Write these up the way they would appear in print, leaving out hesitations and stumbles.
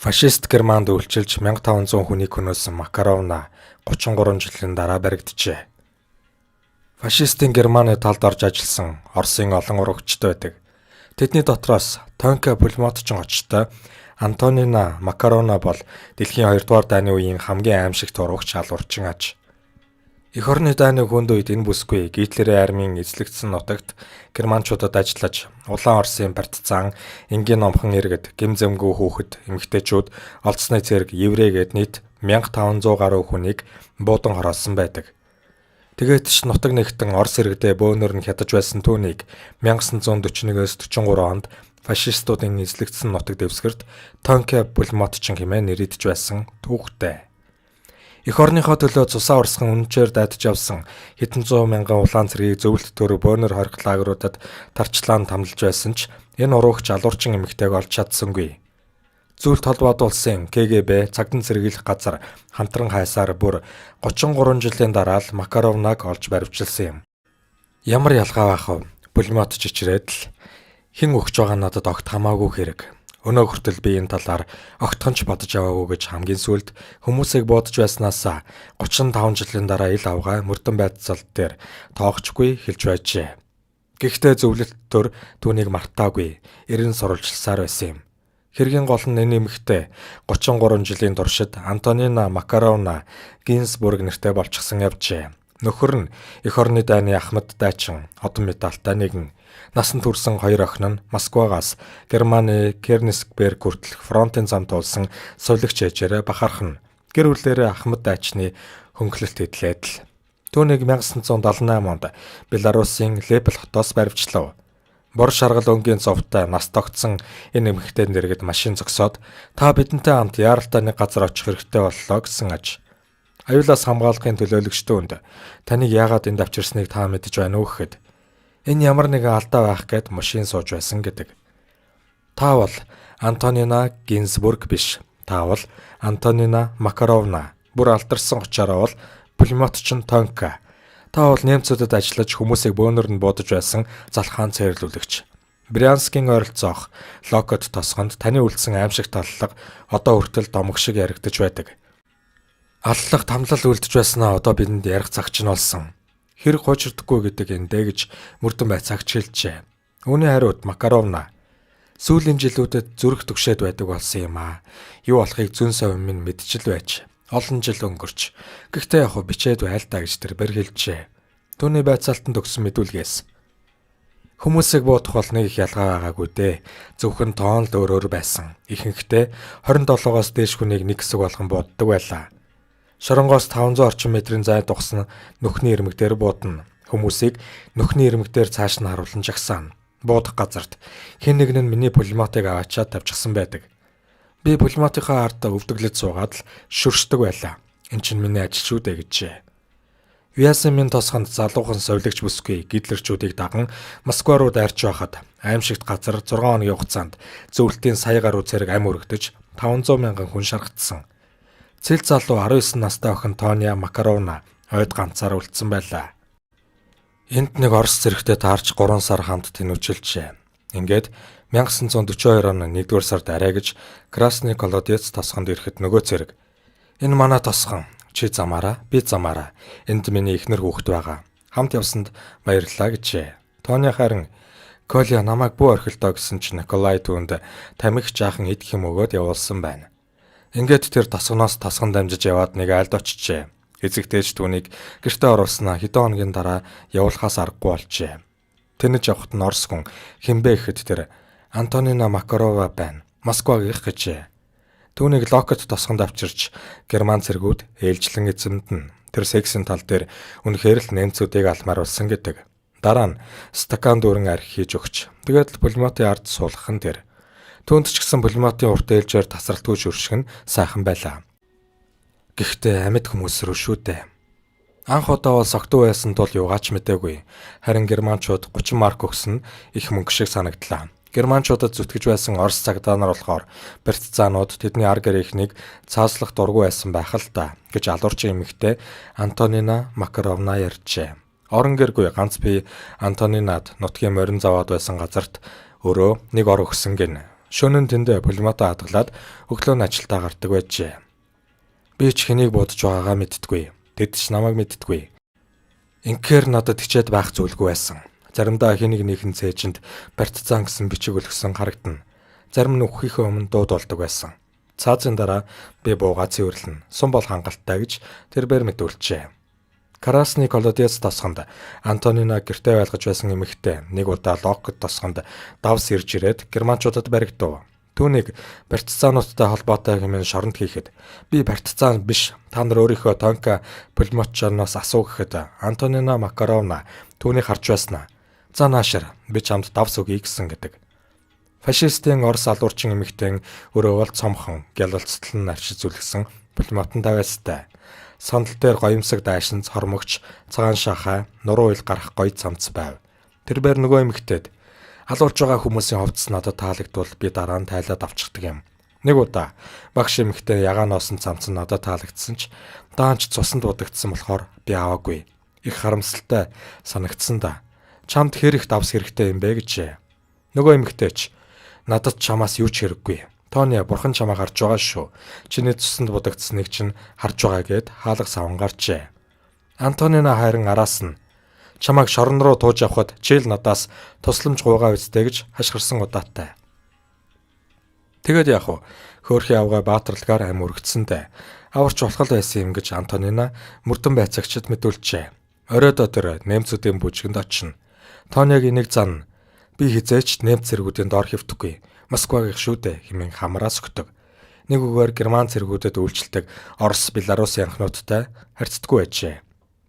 Фашист Германд үйлчилж 1500 хүнийг хөнөөсөн Макаровна 33 жилийн дараа баригджээ. Фашистын Германы талд орж ажилласан Оросын олон урагчтай байдаг. Тэдний дотроос Тонка пулеметчин очтой Антонина Макаровна бол дэлхийн 2 дугаар дайны үеийн хамгийн аимшигт урагч алуурчин аж. Эх орны дайны хүнд үед энэ бүсгүй Гитлерийн армийн эзлэгдсэн нутагт германчуудад ажиллаж, улаан Оросын партизан, энгийн номхон иргэд, гэм зэмгүй хүүхэд, эмэгтэйчүүд, олдсны цэрэг, еврей гээд нийт 1500 гаруй хүнийг буудан хороолсон байдаг. Тэгээд ч нутаг нэгтэн Орос иргэдээ бөөнөр нь хядаж байсан түүнийг 1941-ээс 43 онд фашистуудын эзлэгдсэн нутаг дэвсгэрт Тонке пулеметчин хэмээн нэрийдэж байсан түүхтэй. Эх орныхоо төлөө цусаа урсган үнэнчээр дайдаж явсан хэдэн зуун мянган улаан цэргийг зөвлөлт төр бөөнөр хорих лагеруудад тарчлаан тамлаж байсан ч энэ уруугч алуурчин эмэгтэйг олж чадсангүй. Зүйлт холбоот улсын КГБ цагдан цэргэлэх газар хамтран хайсаар бүр 33 жилийн дараа л Макаровнаг олж баривчилсан юм. Ямар ялгаа байх вэ? Пулемет чичрээд л хэн өгч байгаа надад огт хамаагүй хэрэг. Өнөө хүртэл би энэ талаар огтхон ч бодож яваагүй гэж хамгийн сүүлд хүмүүсийг буудаж байснаас 35 жилийн дараа ил авгай мөрдөн байцаалт дээр тоогчгүй хэлж байжээ. Гэхдээ зөвлөлт төр түүнийг мартаагүй, эрен сурвалжласаар байсан юм. Хэргийн гол нь энэ эмэгтэй 33 жилийн туршид Антонина Макаровна Гинзбург нэртэй болчихсон явжээ. Нөхөр нь эх орны дайны Ахмад дайчин одон медальтай нэгэн. Насан турсан хоёр охин нь Москвагаас Германы Кёнигсберг хүртэлх фронтын зам туулсан сувилагч ээжээрээ бахархна. Гэр бүлээрээ Ахмад дайчны хөнгөлөлт эдлээд л. Түүнийг 1978 онд Беларусын Лепель хотоос баривчлав. Бор шаргал өнгийн зовтой нас тогтсон энэ эмэгтэй дэргэд машин зогсоод та бидэнтэй хамт яаралтай нэг газар очих хэрэгтэй боллоо гэсэн аж. Аюулаас хамгаалахын төлөөлөгч түүнд таныг яагаад энд авчирсныг та мэдэж байна уу гэхэд энэ ямар нэгэн алдаа байх гээд машин сууж байсан гэдэг. Та бол Антонина Гинзбург биш. Та бол Антонина Макаровна. Бүр алдарсан учаараа бол пулеметчин Тонка. Та бол немцүүдэд ажиллаж хүмүүсийг бөөнөр нь буудаж байсан залхаан цээрлүүлэгч. Брянскийн ойролцоох Локот тосгонд таны үлдсэн аимшигт аллага одоо хүртэл домог шиг яригдаж байдаг. Аллах тамлал үлдэж байснаа одоо бидэнд ярих цаг чинь болсон. Хэрэг хуучирдаггүй гэдэг энэ дээ гэж мөрдөн байцаагч хэлжээ. Үүний хариуд Макаровна сүүлийн жилүүдэд зүрх түгшээд байдаг болсон юм аа. Юу болохыг зөн совин минь мэдчил байж. Олон жил өнгөрч. Гэхдээ яг бичээд байл та гэж тэр бэр хэлжээ. Түүний байцаалтанд өгсөн мэдүүлгээс хүмүүсийг буудах бол нэг их ялгаа байгаагүй дээ. Зөвхөн тоон л өөр өөр байсан. Ихэнхдээ 27-оос дээш хүнийг нэг хэсэг болгон бууддаг байлаа. Шоронгоос 500 орчим метрийн зайд угсан нүхний ирмэг дээр буудна. Хүмүүсийг нүхний ирмэг дээр цааш нь харуулан жагсаана. Буудах газарт хэн нэг нь миний пулеметыг аваачаад тавьчихсан байдаг. Би пулеметынхаа ард өвдөглөж суугаад л шүршдэг байлаа. Эн чинь миний ажил шүү дээ гэжээ. Вяземийн тосгонд залуухан сувилагч бүсгүй гитлерчүүдийг даган Москва руу дайрч байхад аимшигт газар 6 хоногийн хугацаанд зөвлөлтийн сая гаруй цэрэг ам өргөдөж 500 мянган хүн шаргатсан. Цэл залуу 19 настай охин Тоня Макаровна ойд ганцаараа үлдсэн байлаа. Энд нэг орос цэрэгтэй таарч 3 сар хамт тэнүүчилжээ. Ингээд 1942 оны 1-р сард арай гэж Красный Колодец тосгонд ирэхэд нөгөө цэрэг энэ манай тосгон, чи замаараа, би замаараа. Энд миний эхнэр хүүхэд байгаа. Хамт явсанд баярлалаа гэжээ. Тоня харин Коля намайг бүү орхилдоо гэсэн чинь Николай түүнд тамхи жаахан идэх юм өгөөд явуулсан байна. Ингээд тэр тосгоноос тосгон дамжиж яваад нэг айлд очжээ. Эцэгтэй ч түүнийг гэртээ оруулснаа хэдэн хоногийн дараа явуулахаас аргагүй болжээ. Тэнэж явхад нь орос хүн хэн бэ гэхэд тэр Антонина Макарова байна. Москвагийнх гэжээ. Түүнийг Локот тосгонд авчирч герман цэргүүд ээлжлэн эзэмдэнэ. Тэр сексийн тал дээр үнэхээр л немцүүдийг алмаар болсон гэдэг. Дараа нь стакан дүүрэн архи хийж өгч. Тэгээд л пулеметын ард суулгах нь тэр. Түүнд ч гэсэн пулеметын урт ээлжээр тасралтгүй шүрших нь сайхан байлаа. Гэхдээ амьд хүмүүс рүү шүү дээ. Анх удаа бол согтуу байсан тул юугаач мдээгүй. Харин германчууд 30 марк өгсөн нь их мөнгө шиг санагдлаа. Германчуудад зүтгэж байсан Орос цагдаа нар болохоор партизанууд тэдний ар гэрийнхнийг цааслах дургүй байсан байх л та гэж алуурчин эмэгтэй Антонина Макаровна ярьжээ. Орон гэргүй ганц би Антонинад нутгийн морин зовоод байсан газарт өрөө нэг ор өгсөн гэнэ. Шөнө нь тэндээ пулеметоо хадгалаад өглөө нь ажилдаа гардаг байжээ. Би ч хэнийг будаж байгаагаа мэддэггүй. Тэд ч намайг мэддэггүй. Инхээр надад хичээд байх зүйлгүй байсан. Заримдаа хэн нэгнийхэн цээжинд партизан гэсэн бичиг өлгсөн харагдана. Зарим нь үхэхийнхээ өмнө дууд болдог байсан. Цаазын дараа би буугаа цэвэрлэнэ. Сум бол хангалттай гэж тэрбээр мэдүүлжээ. Красны Колодец тосгонд Антонина гэртээ байлгаж байсан эмэгтэй нэг удаа Локот тосгонд давс ирж ирээд германчуудад баригдав. Түүнийг партизануудтай холбоотой хэмээн шоронд хийхэд би партизан биш, та нар өөрийнхөө Тонка пулеметчоноос асуу гэхэд Антонина Макаровна түүнийг харж байснаа. За наашир би чамд давс өгье гэсэн гэдэг. Фашистын Орос алуурчин эмэгтэй өөрөө бол цомхон гялалцтал нь арчиж зүлгсэн пулеметон тавиастай. Сандал дээр гоёмсог даашинз, хормогч, цагаан шахай, нуруу ил гарах гоё цамц байв. Тэрбээр нөгөө эмэгтэйд алуулж байгаа хүмүүсийн хувцас надад таалагдвал би дараа нь тайлаад авчихдаг юм. Нэг удаа багш эмэгтэй ягаан оосон цамц нь надад таалагдсан ч даанч цусанд будагдсан болохоор би аваагүй. Их харамсалтай санагдсан да. Чамд хэр их давс хэрэгтэй юм бэ гэжээ. Нөгөө эмэгтэй ч надад чамаас юу ч хэрэггүй. Тони, бурхан чамаа харж байгаа шүү. Чиний цусанд будагдсныг чинь харж байгаа гэд хаалга саван гарчээ. Антонина хайран араас нь чамайг шорон руу тууж явхад чийл надаас тусламж гуйгаа үстэй гэж хашгирсан удаатай. Тэгээд яах вэ? Хөөрхий авгай баатарлагаар ам өргөцсөндөө аварч болох л байсан юм гэж Антонина мөрдөн байцаагчид мэдүүлжээ. Оройдоо тэр немцүүдийн бүжгэнд очино. Тониаг энийг зан би хизээч немц цэргүүдийн доор хэвтэхгүй. Москвагийнх шүү дээ хэмээн хамраас өгдөг. Нэг үгээр герман цэргүүдэд үйлчлдэг Орос, Беларусын анхнуудтай харьцдаггүй байжээ.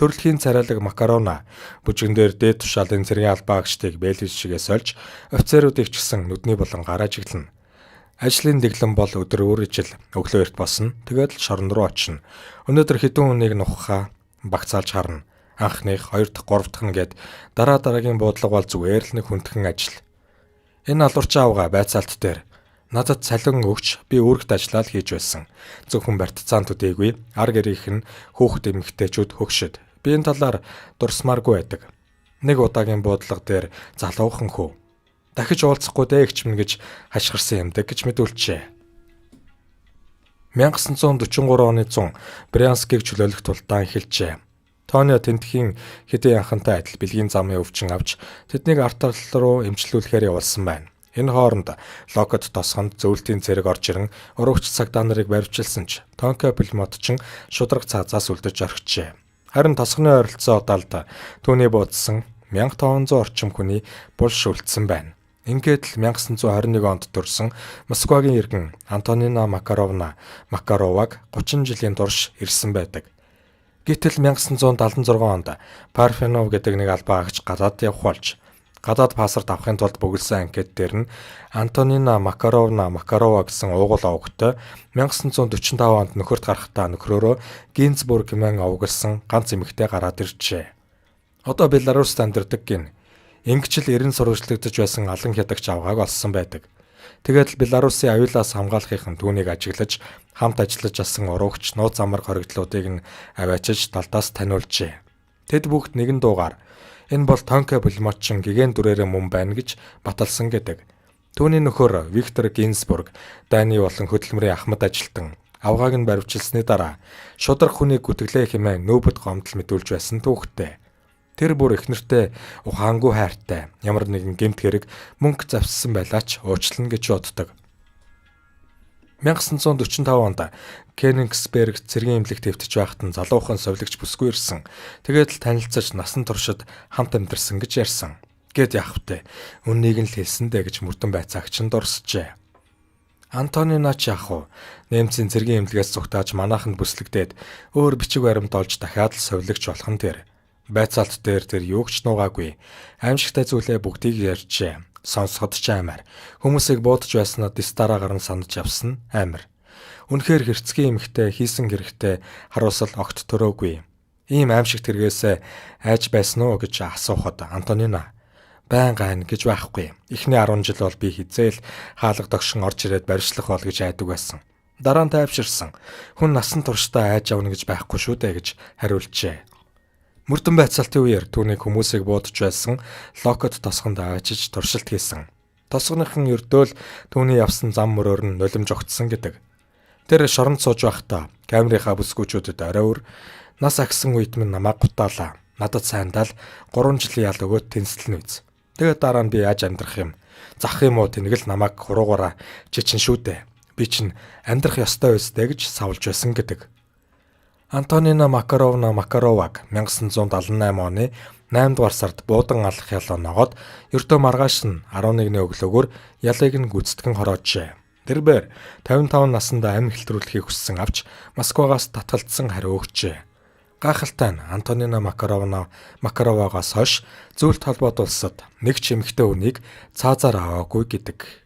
Төрөлхийн царайлаг Макарона бүжгэн дээр дээд тушаалын цэргийн албаа агчдыг бээлий шигээ сольж офицеруудыг ч гэсэн нүдний болон гараа жиглэнэ. Ажлын дэглэм бол өдөр өөр ижил өглөө эрт босно. Тэгээд л шорон руу очино. Өнөөдөр хэдэн хүнийг нухахаа багцаалж харна. Анхных, хоёр дахь, гурав дахь нь гээд дараа дараагийн буудлага бол зүгээр л нэг хүндхэн ажил. Энэ алуурчин авга байцаалт дээр надад цалин өгч би үүрэгт ажиллаа л хийж байсан. Зөвхөн партизан төдийгүй ар гэрийнх нь хүүхэд эмэгтэйчүүд хөгшөд. Би энэ талаар дурсмааргүй байдаг. Нэг удаагийн буудлага дээр залуухан хүү. Дахиж уулзахгүй дээ эгч минь гэж хашгирсан юмдаг гэж мэдүүлжээ. 1943 оны 100 Брянскийг чөлөөлөх тулдаан эхэлжээ. Тонио тентхийн хэдийн анхантай адил бэлгийн замын өвчин авч тэднийг арт тал руу эмчлүүлэхээр явуулсан байна. Энэ хооронд Локот тосгонд зөвлөлтийн цэрэг орж ирэн урагч цагдаа нарыг баривчилсан ч Тонка пулеметчин шударга цаазаас үлдэж орхижээ. Харин тосгоны ойролцоо далд түүний буудсан 1500 орчим хүний булш үлдсэн байна. Ингээд л 1921 онд төрсэн Москвагийн иргэн Антонина Макаровна Макароваг 30 жилийн турш ирсэн байдаг. Гэтэл 1976 онд Парфенов гэдэг нэг албаа агч гадаад явах болж гадаад паспорт авахын тулд бөглөсөн анкет дээр нь Антонина Макаровна Макарова гэсэн уугуул овогтой 1945 онд нөхөрт гарахдаа нөхрөөрөө Гинзбург хэмээн овоглосон ганц эмэгтэй гараад иржээ. Одоо Беларуст амьдардаг гин. Ингэчл эрен сурвалжлагдаж байсан алан хядагч авгааг олсон байдаг. Тэгээд л Беларусын аюулаас хамгаалахын түүнийг ажиглаж хамт ажиллаж асан уруугч нууц амар хоригдлуудыг нь аваачиж далдаас таниулжээ. Тэд бүгд нэгэн дуугаар энэ бол Тонка пулеметчин гэгэн дүрээрээ мөн байна гэж баталсан гэдэг. Түүний нөхөр Виктор Гинзбург дайны болон хөдөлмөрийн ахмад ажилтан авгааг нь баривчилсны дараа шударга хүнийг гүтгэлээ хэмээн нүүбэд гомдол мэдүүлж байсан түүхтэй. Тэр бүр эхнэртэй ухаангүй хайртай ямар нэгэн гэмт хэрэг мөнгө завссан байлаач уучлана гэж боддог. 1945 онд Кенигсберг цэргийн эмнэлэгт хэвтэж байхад нь залуухан совилогч бүсгүй ирсэн. Тэгээд л танилцаж насан туршид хамт амьдарсан гэж ярьсан. Гээд яах вэ? Үннийг нь л хэлсэн дээ гэж мөрдөн байцаагч нь дурсжээ. Антонина ч яах вэ? Немцийн цэргийн эмнэлгээс цугтааж манайханд бүслэгдээд өөр бичиг баримт олж дахиад л совилогч болох нь тэр. Байцаалт дээр тэр юу ч нуугаагүй. Аимшигтай зүйлээ бүгдийг ярьжээ. Сонсоход ч аймаар. Хүмүүсийг буудаж байснаа дистараа гарan санаж явсан аймар. Үнэхээр хэрцгий эмэгтэй хийсэн хэрэгтэй харуусал огт төрөөгүй. Ийм аимшигт хэрэгээсээ айж байсан уу гэж асуухад Антонина байнга айна гэж байхгүй. Эхний 10 жил бол би хизээл хаалга догшин орж ирээд барьшлах бол гэж айдаг байсан. Дараа нь тайвширсан. Хүн насан туршдаа айж явна гэж байхгүй шүү дээ гэж хариулжээ. Мөрдөн байцаалтын үеэр түүнийг хүмүүсийг буудаж байсан Локот тосгонд аваачиж туршилт хийсэн. Тосгоныхан ердөөл түүний явсан зам мөрөөр нь нулимж огтсон гэдэг. Тэр шоронд сууж байхдаа камерынхаа бүсгүүчүүдэд орой өр нас агсан үед минь намайг гутаалаа. Надад сайндаа л 3 жилийн ял өгөөд тэнцэлнэ үз. Тэгээд дараа нь би яаж амьдрах юм? Зах юм уу тэнэг л намайг хуруугаараа чи чин шүү дээ. Би чин амьдрах ёстой үстэй гэж савлж байсан гэдэг. Антонина Макаровна Макароваг 1978 оны 8 дугаар сард буудан алах ялаа ногоод ердөө маргааш нь 11-ний өглөөгөр ялыг нь гүйцэтгэн хороожээ. Тэрбээр 55 наснда амь хэлтрүүлэхийг хүссэн авч Москвагаас татгалцсан хариу өгчээ. Гайхалтай нь Антонина Макаровна Макаровагаас хойш зөвлөлт холбоот улсад нэг ч эмэгтэй хүнийг цаазаар аваагүй гэдэг.